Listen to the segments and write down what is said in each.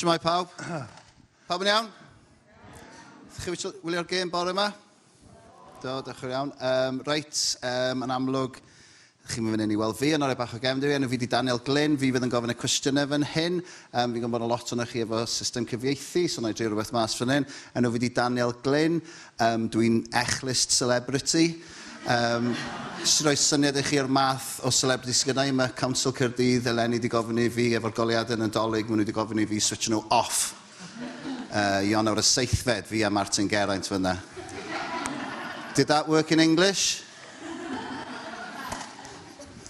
Shwmae pawb? Pawb yn iawn? Chi wedi wylio'r gêm bore yma? Do, diolch yn iawn. Reit, yn amlwg, chi'n mynd i weld fi yn orau bach o gefndir i. Enw fi di Daniel Glyn, fi fydd yn gofyn y cwestiynau fan hyn. Fi'n gwybod bod lot o'n chi efo system cyfieithu, so na i drio rhywbeth mas fan hyn. Enw fi di Daniel Glyn, dwi'n echlist celebrity. Jyst i roi syniad i chi o'r math o celebrity sydd gyda i, mae Council Caerdydd eleni wedi gofyn i fi, efo'r goleuadau Nadolig, maen nhw wedi gofyn i fi switch nhw off. Ionawr y 7fed, fi a Martin Geraint fyna. Did that work in English?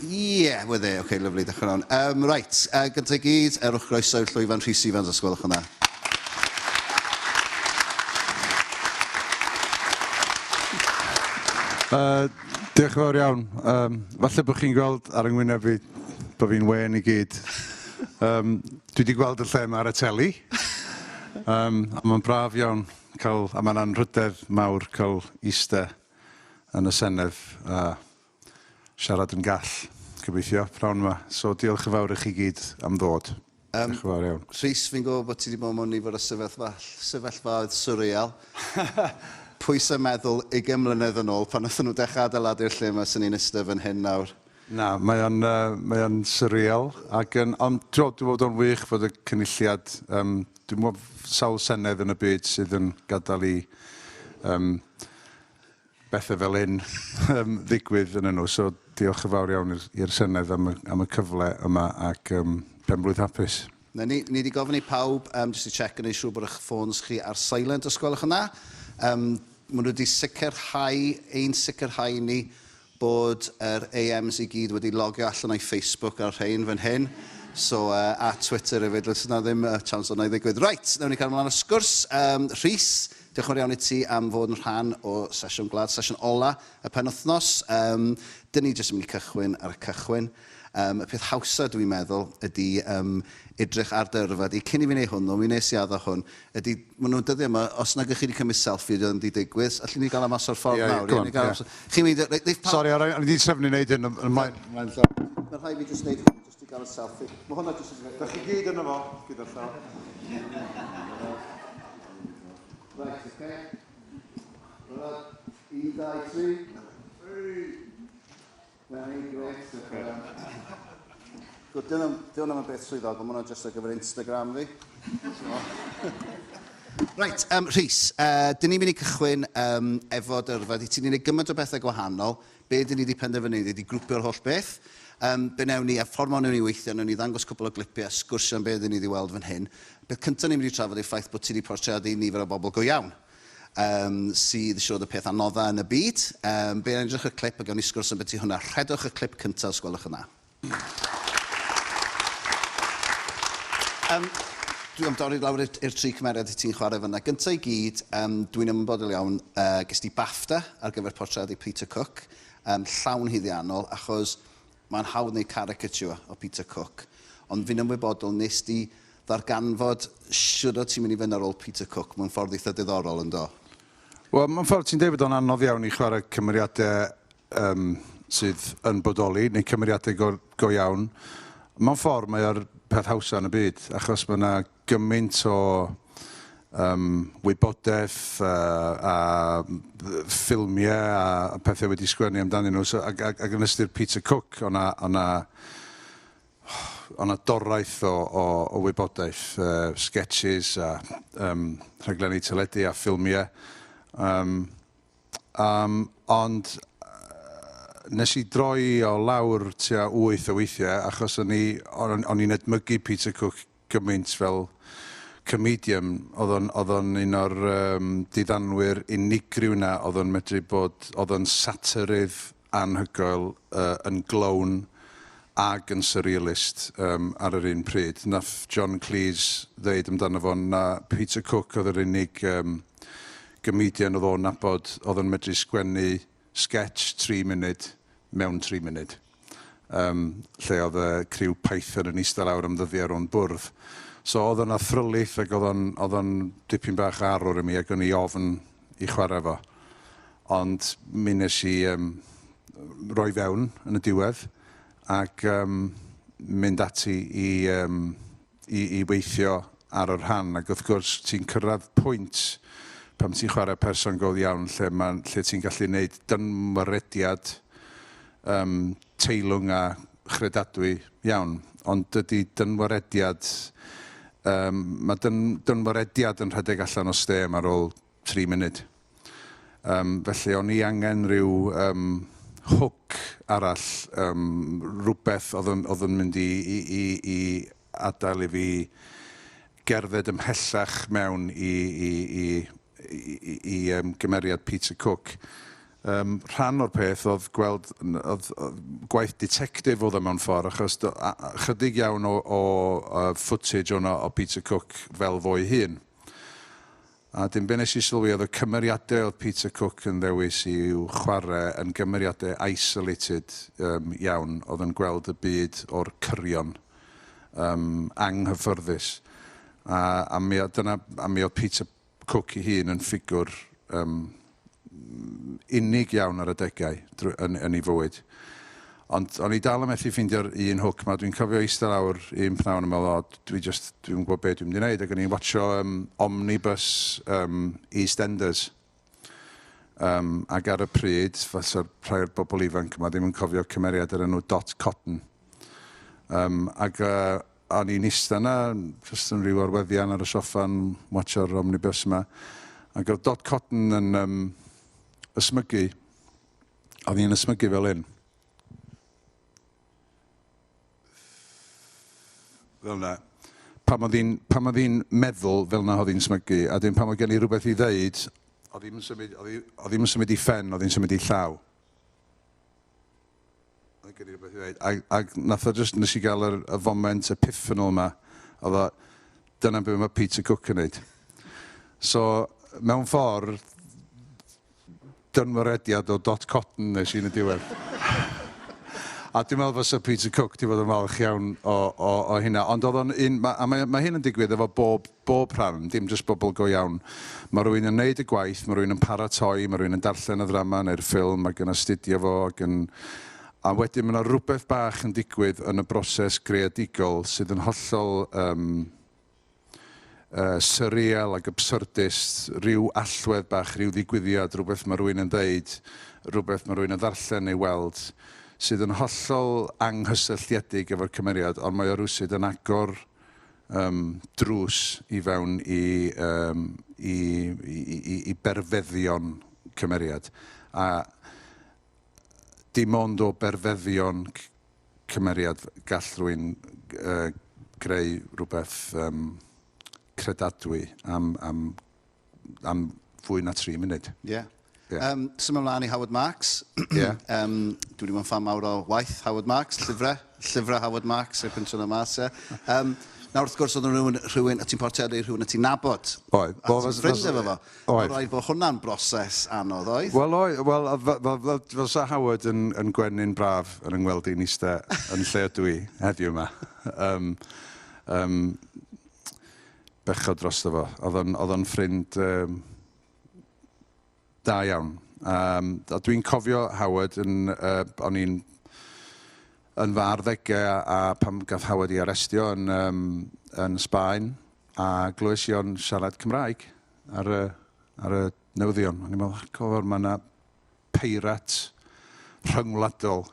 Yeah, we're there. Okay, lovely, diolch yn fawr. Right, gyntaf i gyd, erwch groeso i'r llwyfan Rhys Ifans, os gwelwch yn dda. Diolch yn fawr iawn. Falle bod chi'n gweld ar yng ngwyneb fi bod fi'n wên i gyd. Dwi wedi gweld y lle yma ar y teli. A mae'n braf iawn cael, a mae'n anrhydedd mawr cael iste yn y Senedd a siarad yn gall, gobeithio, pnawn yma. So diolch yn fawr i chi gyd am ddod. Diolch yn fawr iawn. Rhys, fi'n gwybod bod ti wedi bod mewn nifer o sefyllfaoedd surreal. Pwy sy'n meddwl 20 mlynedd yn ôl pan wnaethon nhw dechrau adeiladu'r lle yma sy'n ni'n eistedd fan hyn nawr? Na, mae o'n mae o'n surreal ac yn, ond dwi'n meddwl bod o'n wych fod y cynulliad, dwi'n meddwl sawl senedd yn y byd sydd yn gadael i bethau fel hyn ddigwydd yn nhw. So diolch yn fawr iawn i'r Senedd am y, am y cyfle yma ac penblwydd hapus. Na, ni wedi gofyn i pawb, jyst i check yn ei siŵr bod eich ffôns chi ar silent os gwelwch yn dda. Maen nhw wedi sicrhau, ein sicrhau ni bod yr AMs i gyd wedi logio allan o'i Facebook a'r rhain fan hyn. So, a Twitter hefyd, does yna ddim chance o'na i ddigwydd. Reit, nawn ni cael ymlaen â'r sgwrs. Rhys, diolch yn fawr iawn i ti am fod yn rhan o sesiwn gwlad, sesiwn ola y penwythnos. Dyn ni jyst yn mynd i cychwyn ar y cychwyn. Y peth hawsa dwi'n meddwl ydy edrych ar dy yrfa di. Cyn i fi wneud hwnnw, mi wnes i addo hwn, ydy, maen nhw'n dyddiau yma, os nag ych chi wedi cymryd selfie, dydy o ddim wedi digwydd. Allwn ni gael o mas o'r ffordd nawr? Ie, ie, go on, ie. Chi'n mynd, reit, neith pawb... Sori, o'n i wedi trefnu wneud hyn ymlaen llaw. Mae'n rhaid i fi jyst wneud hwn, jyst i gael y selfie. Mae hwnna jyst yn... Da chi gyd yno fo, gyda'r llaw. Right, okay. Barod? 1, 2, 3. Very great. Good, di hwnna yn beth swyddog, ond mae hwnna jyst ar gyfer Instagram fi. Reit, Rhys, dyn ni'n mynd i cychwyn efo dy yrfa di. Ti'n gwneud gymaint o bethau gwahanol. Be dyn ni wedi penderfynu ydy grwpio'r holl beth. Be newn ni, a ffordd ma'n newn ni weithio, newn ni ddangos cwpl o glipiau a sgwrsio am be dyn ni wedi weld fan hyn. Beth cyntaf ni'n mynd i trafod yw'r ffaith bod ti wedi portreadu nifer o bobl go iawn, sydd siŵr y peth anodda yn y byd. Be edrych y clip a gawn ni sgwrs am beth hwnna. Rhedwch y clip cyntaf os gwelwch yn dda. Dwi am dorri lawr i'r tri cymeriad i ti'n chwarae fyna. Gyntaf i gyd, dwi'n ymwybodol iawn, ges di BAFTA ar gyfer portreadu Peter Cook, llawn haeddiannol, achos mae'n hawdd wneud caricature o Peter Cook, ond fi'n ymwybodol nes di ddarganfod shwd o ti'n mynd i fynd ar ôl Peter Cook mewn ffordd eitha diddorol, yn do? Wel, mewn ffordd ti'n deud bod o'n anodd iawn i chwarae cymeriadau sydd yn bodoli, neu cymeriadau go, go iawn. Mewn ffordd mae o'r peth hawsa yn y byd, achos mae yna gymaint o wybodaeth a ffilmiau a pethau wedi sgwennu amdanyn nhw. So, ac yn ystyr Peter Cook, o'na, o'na, o'na doraeth o wybodaeth, sketches a rhaglenni teledu a ffilmiau. Ond nes i droi o lawr tua 8 o weithiau, achos o'n i'n edmygu Peter Cook gymaint fel comedian. Oedd o'n un o'r diddanwyr unigryw na, oedd o'n medru bod, oedd o'n satirydd anhygoel, yn glown ag yn surrealist ar yr un pryd. Nath John Cleese ddeud amdano fo na Peter Cook oedd yr unig comedian oedd o'n nabod oedd o'n medru sgwennu sketch 3 munud mewn 3 munud. Lle oedd y criw Python yn eistedd lawr am ddyddiau rownd bwrdd. So oedd o'n athrylith ac oedd o'n dipyn bach o arwr i mi ac o'n i ofn i chwarae fo. Ond mi nes i roi fewn yn y diwedd ac mynd ati i weithio ar y rhan, ac wrth gwrs ti'n cyrraedd pwynt pan ti'n chwarae person go iawn lle, ma, lle ti'n gallu gwneud dynwarediad teilwng a chredadwy iawn. Ond dydy dynwarediad, mae dynwarediad yn rhedeg allan o stêm ar ôl 3 munud. Felly o'n i angen rhyw hook arall, rhywbeth oedd yn mynd i adael i fi gerdded ymhellach mewn i gymeriad Peter Cook. Rhan o'r peth oedd gweld oedd gwaith detective oedd o mewn ffordd, achos chydig iawn o footage o'na o Peter Cook fel fo'i hun. A dim be nes i sylwi oedd y cymeriadau oedd Peter Cook yn ddewis i'w chwarae yn gymeriadau isolated iawn, oedd yn gweld y byd o'r cyrion anghyffyrddus. A mi oedd Peter Cook ei hun yn ffigwr unig iawn ar adegau yn ei fywyd. Ond o'n i dal yn methu ffeindio'r un hook ma. Dwi'n cofio eistedd lawr un pnawn yn meddwl, o, dwi'n gwybod beth dwi'n mynd i wneud. Ac o'n i'n watcho Omnibus EastEnders. Ac ar y pryd, fasa'r rhai o'r bobl ifanc yma ddim yn cofio cymeriad yr enw Dot Cotton. Ac o'n i'n eistedd yna, jyst yn rhyw arweddian ar y soffa'n watcho'r Omnibus yma. Ac oedd Dot Cotton yn ysmygu. Oedd hi'n ysmygu fel hyn. Fel yna. Pan oedd hi'n meddwl fel yna oedd hi'n smygu, a dim pan oedd gen i rhywbeth i ddeud, oedd ddim yn symud i ffen, oedd hi'n symud i llaw. Oedd gen i rhywbeth i ddeud. Ac nath o just, nes i gael y foment epiphanol yma, oedd o, dyna beth mae Peter Cook yn neud. So, mewn ffordd, dynwarediad o Dot Cotton nes i yn y diwedd. A dwi'n meddwl fysa Peter Cook di fod yn falch iawn o hynna. Ond oedd o'n un, ma, a mae hyn yn digwydd efo bob rhan, dim jyst bobl go iawn. Mae rhywun yn neud y gwaith, mae rhywun yn paratoi, mae rhywun yn darllen y ddrama neu'r ffilm ac yn astudio fo ac yn... A wedyn mae yna rhywbeth bach yn digwydd yn y broses greadigol sydd yn hollol surreal ac absurdist, rhyw allwedd bach, rhyw ddigwyddiad, rhywbeth mae rhywun yn ddeud, rhywbeth mae rhywun yn ddarllen neu weld, sydd yn hollol anghysylltiedig efo'r cymeriad, ond mae o rywsut yn agor drws i fewn i berfeddion cymeriad. A dim ond o berfeddion cymeriad gall rhywun greu rhywbeth credadwy am fwy na 3 munud. Ie. Yeah. Symud ymlaen i Howard Marks. Dwi wedi bod yn ffan mawr o waith Howard Marks, llyfrau Howard Marks, erbyn pwynt yna mas. E. Nawr wrth gwrs oedd rhywun a ti'n portreadu rhywun a ti'n nabod. Oedd. A ti'n ffrind efo fo. Oedd. Roedd bod hwnna'n broses anodd, oedd? Wel, oedd. Wel, fel sa Howard yn gwenu'n braf yn yngweld i'n eistedd yn lle ydw i heddiw yma. Bechod drosto fo. Oedd o'n ffrind da iawn. A dwi'n cofio Howard o'n i'n yn fy arddegau a pan gath Howard ei arestio yn Sbaen, a glywes i o'n siarad Cymraeg ar y newyddion. O'n i'n meddwl, cofio'r mae yna peirat rhyngwladol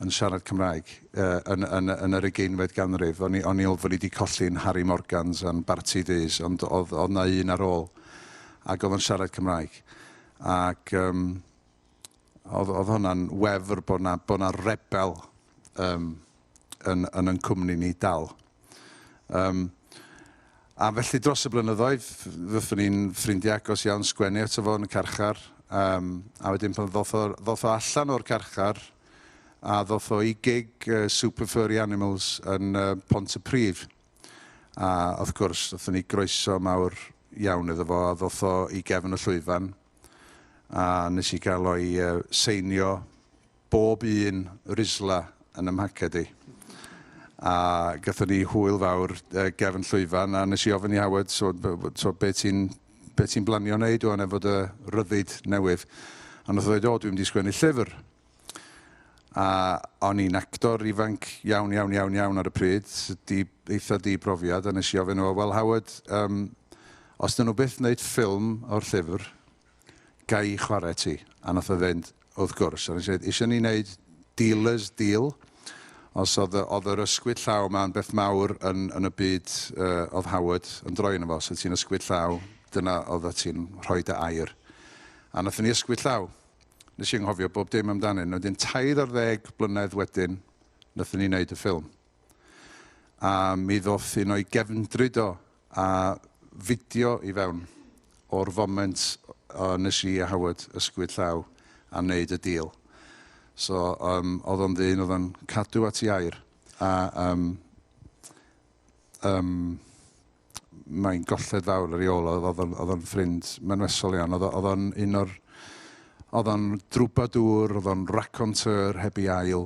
yn siarad Cymraeg yn yr 20fed ganrif. O'n i fod wedi colli'n Harry Morgans a'n Barti Ddeus, ond oedd na un ar ôl ac oedd o'n siarad Cymraeg. Ac oedd hwnna'n wefr bod na rebel yn cwmni ni dal. A felly dros y blynyddoedd, ddothon ni'n ffrindiau agos iawn, sgwennu ato fo yn y carchar. A wedyn pan ddoth o allan o'r carchar, a ddoth o i gig Super Furry Animals yn Pontypridd. A wrth gwrs, ddothon ni groeso mawr iawn iddo fo, a ddoth o i gefn y llwyfan. A nes i gael o'i seinio bob un Rizla yn 'y mhaced i. A gathon ni hwyl fawr gefn llwyfan, a nes i ofyn i Howard, so be ti'n blanio wneud ŵan efo dy ryddid newydd? A nath o ddweud, o, dwi'n mynd i sgwennu llyfr. A o'n i'n actor ifanc iawn, iawn, iawn, iawn ar y pryd, di, eitha di brofiad, a nes i ofyn o, "Wel Howard, os dyn nhw byth wneud ffilm o'r llyfr, ga i chwarae ti?" A nath o fynd, "Wrth gwrs." A nes i ddweud, "Eisiau ni wneud dealer's deal?" Os oedd yr ysgwyd llaw ma'n beth mawr yn y byd oedd Howard yn droi yno fo, so ti'n ysgwyd llaw, dyna oedd ti'n rhoi dy air. A nathon ni ysgwyd llaw. Nes i anghofio bob dim amdanyn nhw. Wedyn 13 blynedd wedyn, nathon ni wneud y ffilm. A mi ddoth un o'i gefndryd o a fideo i fewn o'r foment o nes i a Howard ysgwyd llaw a wneud y deal. So oedd o'n ddyn oedd o'n cadw at ei air. A mae'n golled fawr ar ei ôl, oedd o'n ffrind mynwesol iawn. Oedd o'n un o'r... Oedd o'n drwbadŵr, oedd o'n raconteur heb ei ail.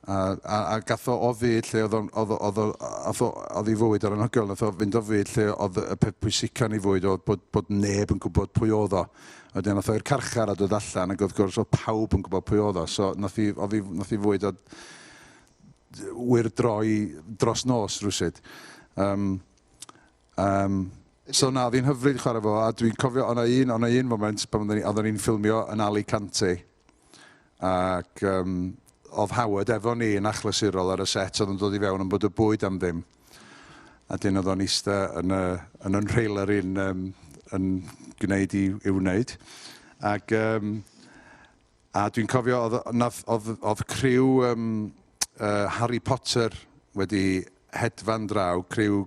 A gath o o fyd lle oedd o'n, oedd oedd oedd oedd ei fywyd ar anhygoel, nath o fynd o fyd lle oedd y peth pwysica yn ei fywyd oedd bod neb yn gwybod pwy oedd o. A wedyn nath o i'r carchar a dod allan, ac wrth gwrs oedd pawb yn gwybod pwy oedd o. So nath i fywyd o wyrdroi dros nos rywsut. So na, oedd hi'n hyfryd chwarae fo, a dwi'n cofio, o'na un moment pan oedden ni'n ffilmio yn Alicante, ac oedd Howard efo ni yn achlysurol ar y set, oedd yn dod i fewn yn bod y bwyd am ddim. A dyn oedd o'n eista yn y trailer un yn gwneud i wneud. Ac a dwi'n cofio oedd criw Harry Potter wedi hedfan draw, criw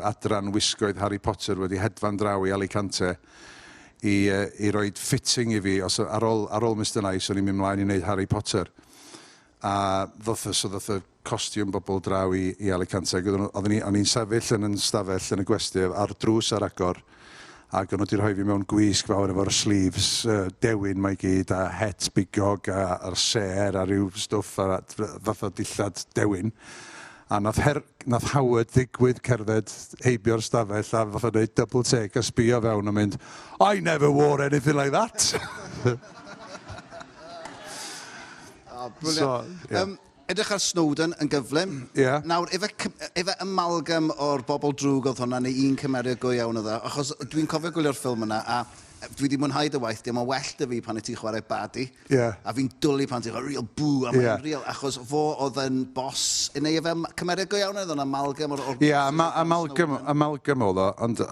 adran wisgoedd Harry Potter wedi hedfan draw i Alicante i roi fitting i fi. Os, ar ôl Mr Nice, o'n i'n mynd mlaen i wneud Harry Potter. A so ddoth y costiwm bobl draw i Alicante. Ac oedden ni'n sefyll yn stafell yn y gwesty a'r drws ar agor, ac o'n nhw wedi rhoi fi mewn gwisg fawr efo'r sleeves dewin mae gyd a het bigog a'r ser a rhyw stwff a fath o dillad dewin. A nath Howard ddigwydd cerdded heibio'r stafell a fath o wneud double take a sbio fewn a mynd, "I never wore anything like that." Oh, brilliant. So, yeah. Edrych ar Snowden yn gyflym. Nawr, efe amalgam o'r bobl drwg oedd hwnna, neu un cymeriad go iawn oedd o? Achos dwi'n cofio gwylio'r ffilm yna, a dwi wedi mwynhau dy waith, dim ond well dy fi pan i ti chwarae baddie. A fi'n dwlu pan ti'n chwarae real boo, a mae'n real, achos fo oedd yn boss, neu efe cymeriad go iawn oedd o'n amalgam o'r Ie, yeah, amalgam oedd o, ond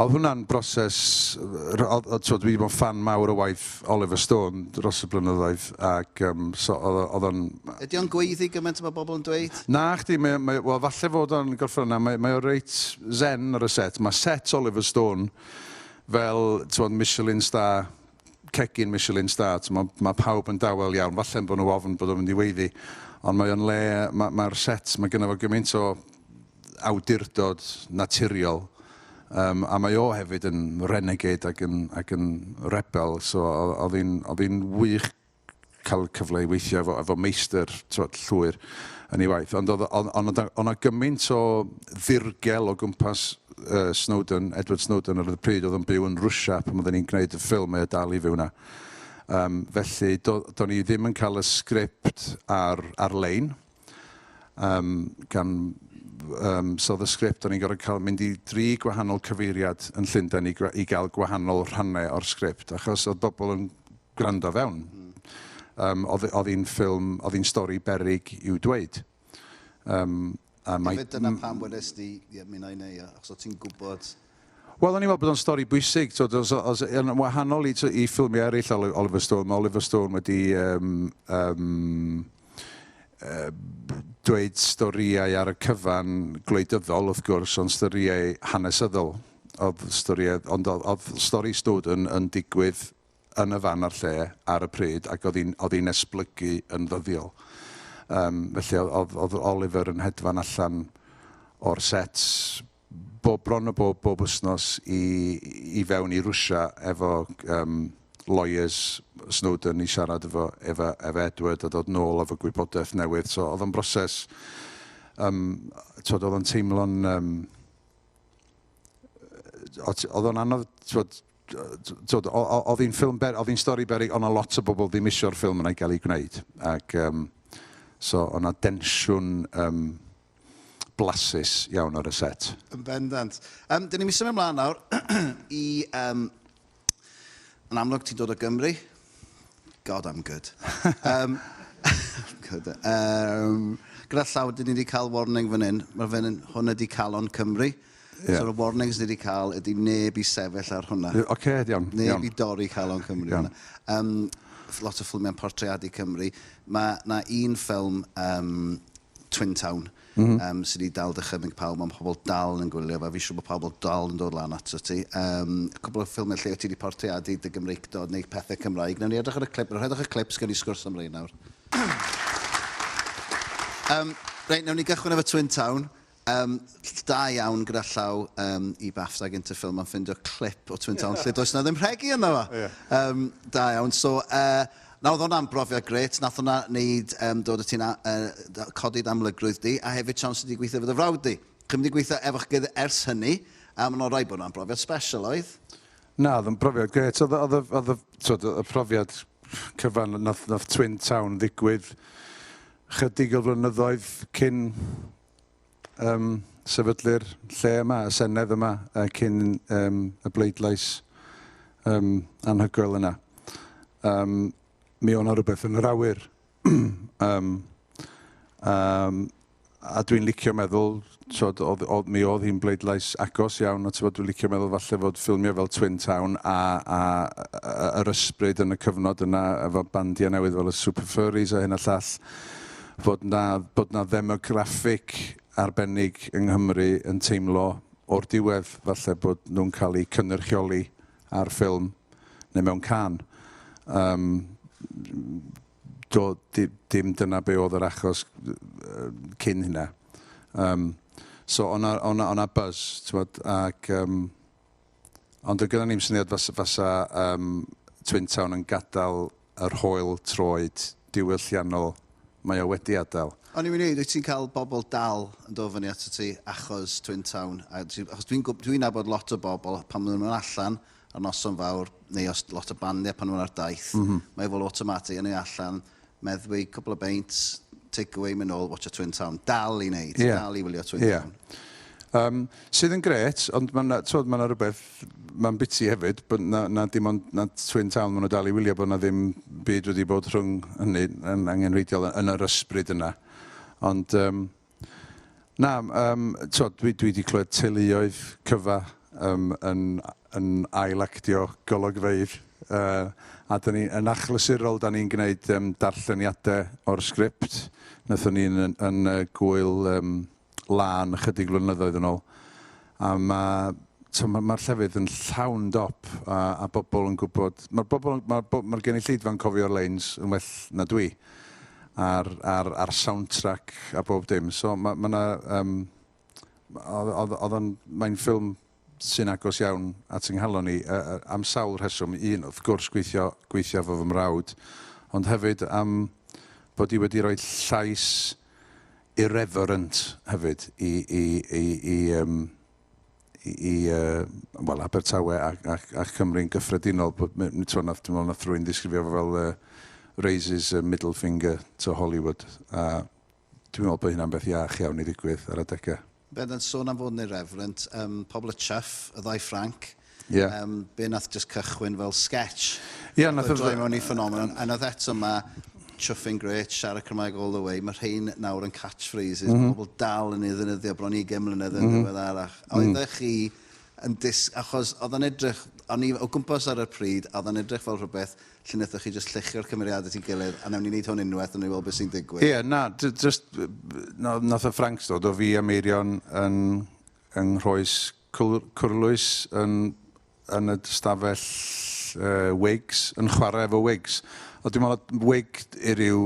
oedd hwnna'n broses, so dwi wedi bod yn ffan mawr o waith Oliver Stone dros y blynyddoedd, ac so oedd o'n Ydy o'n gweiddi gymaint mae bobl yn dweud? Na, chdi, wel, falle fod o'n gorffen yna, mae o reit zen ar y set. Mae set Oliver Stone fel, ti'n Michelin star, cegin Michelin star, mae pawb yn dawel iawn, falle bod nhw ofn bod o'n mynd i weiddi, ond mae o'n le, mae'r set, mae gynno fo gymaint o awdurdod naturiol, a mae o hefyd yn renegade ac yn rebel, so oedd hi'n wych cael cyfle i weithio efo meistr, t'wod, llwyr yn ei waith. Ond oedd o'na gymaint o ddirgel o gwmpas Snowden, Edward Snowden ar y pryd oedd yn byw yn Rwsia pan oedden ni'n gwneud y ffilm, mae o dal i fyw na. Felly, do ni ddim yn cael y sgript ar-lein. Gan, so oedd y sgript, o'n i'n gorfod cael mynd i dri gwahanol cyfeiriad yn Llundain i gael gwahanol rhannau o'r sgript, achos oedd bobl yn gwrando fewn. Oedd hi'n ffilm, oedd hi'n stori berig i'w dweud. A mae Hefyd dyna pam wedes di, "Ie, mi wna i neud o," achos o ti'n gwybod. Wel, o'n i'n meddwl bod o'n stori bwysig. So, os, yn wahanol i ffilmiau eraill Oliver Stone, mae Oliver Stone wedi dweud storïau ar y cyfan gwleidyddol, wrth gwrs, ond storïau hanesyddol. Oedd storïau, ond oedd stori Snowden yn digwydd yn y fan a'r lle ar y pryd ac oedd hi'n esblygu yn ddyddiol. Felly oedd Oliver yn hedfan allan o'r sets bob bron o bob wythnos i fewn i Rwsia efo lawyers Snowden i siarad efo Edward a dod nôl efo gwybodaeth newydd. So oedd o'n broses, t'wod, oedd o'n teimlo'n, oedd o'n anodd, t'wod, Twod, oedd hi'n ffilm ber, oedd hi'n stori beryg, ond lot o bobl ddim eisiau'r ffilm yna i gael ei gwneud. Ac, so, oedd 'na densiwn blasus iawn ar y set. Yn bendant. Dyn ni'n mynd symud ymlaen nawr i... Yn amlwg, ti'n dod o Gymru. God, I'm good. Good. Gyda llaw, dyn ni wedi cael warning fan hyn. Mae fan hyn, hwn ydi Calon Cymru. Yeah. So'r warnings ni wedi cael ydy neb i sefyll ar hwnna. Oce, okay, iawn. Neb i dorri Calon Cymru. Iawn. Lot o ffilmiau'n portreadu Cymru. Mae na un ffilm, Twin Town, sydd wedi dal dychymyg pawb, mae pobl dal yn gwylio fe, fi siŵr bod pobl dal yn dod lan ato ti. Cwbl o ffilmiau lle ti wedi portreadu dy Gymreictod neu pethau Cymraeg. Nawn ni edrych ar y clip, rhedwch y clips gan i sgwrs am rhain nawr. Reit, nawn ni gychwyn efo Twin Town. Da iawn gyda llaw i BAFTA gyntaf ffilm am ffindio clip o Twin Town lle does na ddim rhegi ynddo fo. Yeah. Da iawn. So, na, oedd hwnna'n brofiad grêt. Nath hwnna wneud dod o ti'n codi amlygrwydd di, a hefyd siawns i di gweithio efo dy frawd di. Chi'n mynd i gweithio efo'ch gilydd ers hynny, a ma'n rhaid bod hwnna'n brofiad special, oedd? Na, oedd yn brofiad grêt. Oedd y profiad cyfan, nath Twin Town ddigwydd chydig o flynyddoedd cyn sefydlu'r lle yma, y Senedd yma, cyn y bleidlais anhygoel yna. Mi oedd 'na rhywbeth yn yr awyr. A dwi'n licio meddwl, twod, mi oedd hi'n bleidlais agos iawn, a twod, dwi'n licio meddwl falle fod ffilmiau fel Twin Town a yr ysbryd yn y cyfnod yna efo bandiau newydd fel y Super Furries a hyn a llall, bod na ddemograffig arbennig yng Nghymru yn teimlo o'r diwedd falle bod nhw'n cael eu cynrychioli ar ffilm neu mewn cân. Do, dim dyna be oedd yr achos cyn hynna. So o'na buzz, t'mod, ac ond oedd gyda ni'm syniad fasa Twin Town yn gadael yr hoel troed diwylliannol mae o wedi adael. O'n i'n mynd i ddweud, wyt ti'n cael bobl dal yn dod fyny ato ti achos Twin Town? A achos dwi'n dwi nabod lot o bobl pan maen nhw'n allan ar noson fawr, neu os lot o bandiau pan nhw'n ar daith, mae fel automatic yn ei allan, meddwi, cwpl o beints, take away, mynd nôl, watch a Twin Town. Dal i wneud, dal i wylio Twin Town. Sydd yn grêt, ond mae'n ma rhywbeth, mae'n biti hefyd, bod na dim ond na Twin Town maen nhw dal i wylio, bod na ddim byd wedi bod rhwng hynny yn angenrheidiol yn yr ysbryd yna. Ond, na, twod, dwi wedi clywed teuluoedd cyfa yn ailactio golygfeydd. A dyn ni, yn achlysurol, da ni'n gwneud darlleniadau o'r sgript. Wnaethon ni yn gwyl lân ychydig flynyddoedd yn ôl. A mae ma llefydd yn llawn dop a bobl yn gwybod... Mae'r bobl, mae'r ma gynulleidfa'n cofio'r leins yn well na dwi ar soundtrack a bob dim. So mae ma 'na... Oedd o'n... Mae'n ffilm sy'n agos iawn at yng nghalon i am sawl rheswm. Un, wrth gwrs, gweithio efo fy mrawd, ond hefyd am bod i wedi rhoi llais irreverent hefyd i well, Abertawe a Cymru'n gyffredinol. Bod, dwi'n meddwl nath rhywun ddisgrifio fo fel raises a middle finger to Hollywood. A dwi'n meddwl bod hynna'n beth iach iawn i ddigwydd ar adegau. Ben yn sôn am fod yn irreverent, pobl y Chyff, y ddau Frank, be nath just cychwyn fel sketch. Ie, nath o droi mewn i phenomenon. A nath eto ma chuffing great, siarad Cymraeg all the way, mae rhain nawr yn catchphrases, pobl dal yn ei ddefnyddio bron i 20 mlynedd yn ddiweddarach. Oeddech chi yn dis... Achos oedd o'n edrych, o'n i o gwmpas ar y pryd, oedd o'n edrych fel rhywbeth lle wnaethoch chi just lluchio'r cymeriadau at ei gilydd, a nawn ni wneud hwn unwaith, a ni weld beth sy'n digwydd. Ie, na, just, na, nath y Franks dod o fi a Meirion yng Nghroes Cwrlwys yn y stafell wigs, yn chwarae efo wigs. O dwi'n meddwl wig i ryw,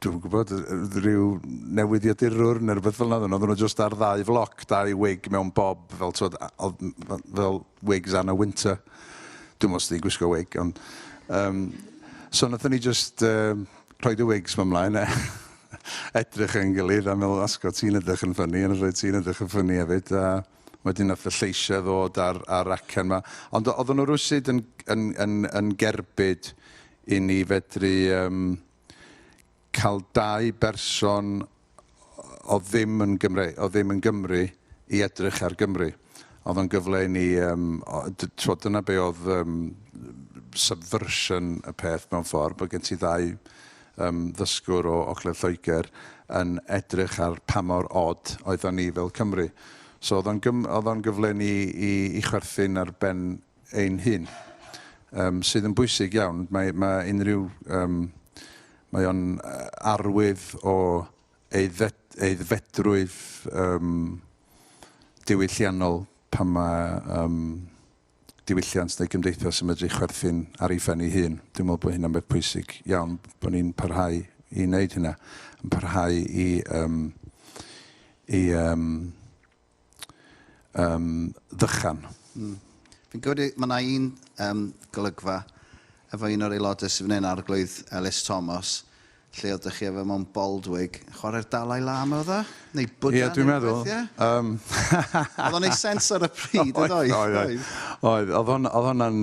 dwi'n gwybod, rhyw newyddiadurwr neu rhywbeth fel yna. Oedden nhw just ar ddau floc, dau wig mewn bob, fel, twod, fel wigs Anna Wintour. Dwi'n meddwl sydd gwisgo wig, ond... So nathon ni just rhoi y wigs ma ymlaen, edrych yn gilydd a meddwl, "Asgo, ti'n edrych yn funny," a rhoi ti'n edrych yn funny hefyd. A Wedyn nath y lleisiau ddod ar acen 'ma. Ond oedden nhw rywsut yn gerbyd i ni fedru cael dau berson oedd ddim yn Gymru, oedd ddim yn Gymru i edrych ar Gymru. Oedd o'n gyfle i ni, twod, dyna be oedd subversion y peth mewn ffordd, bod gen ti ddau ddysgwr o Ogledd Lloegr yn edrych ar pa mor od oeddan ni fel Cymru. So oedd o'n gyfle ni i chwerthin ar ben ein hun, sydd yn bwysig iawn. Mae unrhyw... Mae o'n arwydd o aeddfedrwydd diwylliannol pan mae diwylliant neu gymdeithas yn medru chwerthin ar ei phen ei hun. Dwi'n meddwl bod hynna'n beth pwysig iawn, bod ni'n parhau i wneud hynna, yn parhau i ddychan. Fi'n gwybod, mae yna un golygfa efo un o'r aelodau sydd fan hyn, Arglwydd Elis Thomas, lle oeddech chi efo mewn bald wig, chwarae'r Dalai Lama oedd o? Neu Buddha? Ie, dwi'n meddwl. Oedd o'n neud sens ar y pryd, oedd? Oedd, oedd. Oedd, oedd hwnna'n...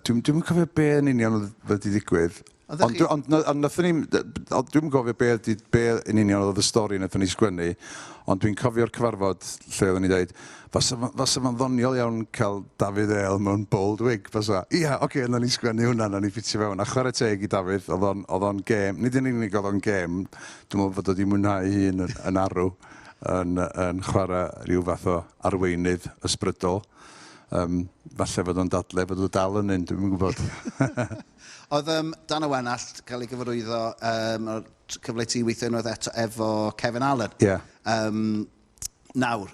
Dwi'n cofio be yn union oedd wedi digwydd. Ond nathon ni... Dwi'n cofio be yn union oedd y stori nathon ni sgwennu, ond dwi'n cofio'r cyfarfod lle oedden ni dweud, fasa fo'n ddoniol iawn cael Dafydd Êl mewn bald wig, fasa. Ia, oce, okay, nawn ni sgwennu hwnna, nawn ni ffitio fewn. A chwarae teg i Dafydd, oedd o'n gêm, nid yn unig oedd o'n gêm, dwi'n meddwl fod o wedi mwynhau hun yn arw, yn chwarae rhyw fath o arweinydd ysbrydol. Falle fod o'n dadle, fod o dal yn un, dwi'm yn gwybod. Oedd Dan y Wenallt cael ei gyfarwyddo, cyfle ti weithio unwaith eto efo Kevin Allen. Ie. Yeah. Nawr,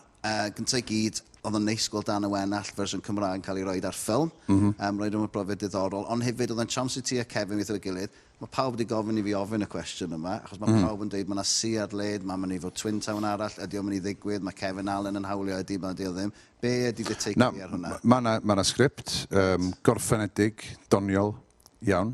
gyntaf i gyd, oedd o'n neis gweld Dan y Wenallt fersiwn Cymraeg yn cael ei roed ar ffilm. Roedd o'n brofiad diddorol, ond hefyd oedd o'n siawns i ti a Kevin weithio efo'i gilydd. Mae pawb wedi gofyn i fi ofyn y cwestiwn yma, achos mae pawb yn dweud mae yna si ar led, mae'n mynd i fod Twin Town arall, ydy o'n mynd i ddigwydd, mae Kevin Allen yn hawlio, ydy, mae ydy o ddim. Be ydy dy take ar hwnna? Mae yna ma sgript gorffenedig, doniol iawn.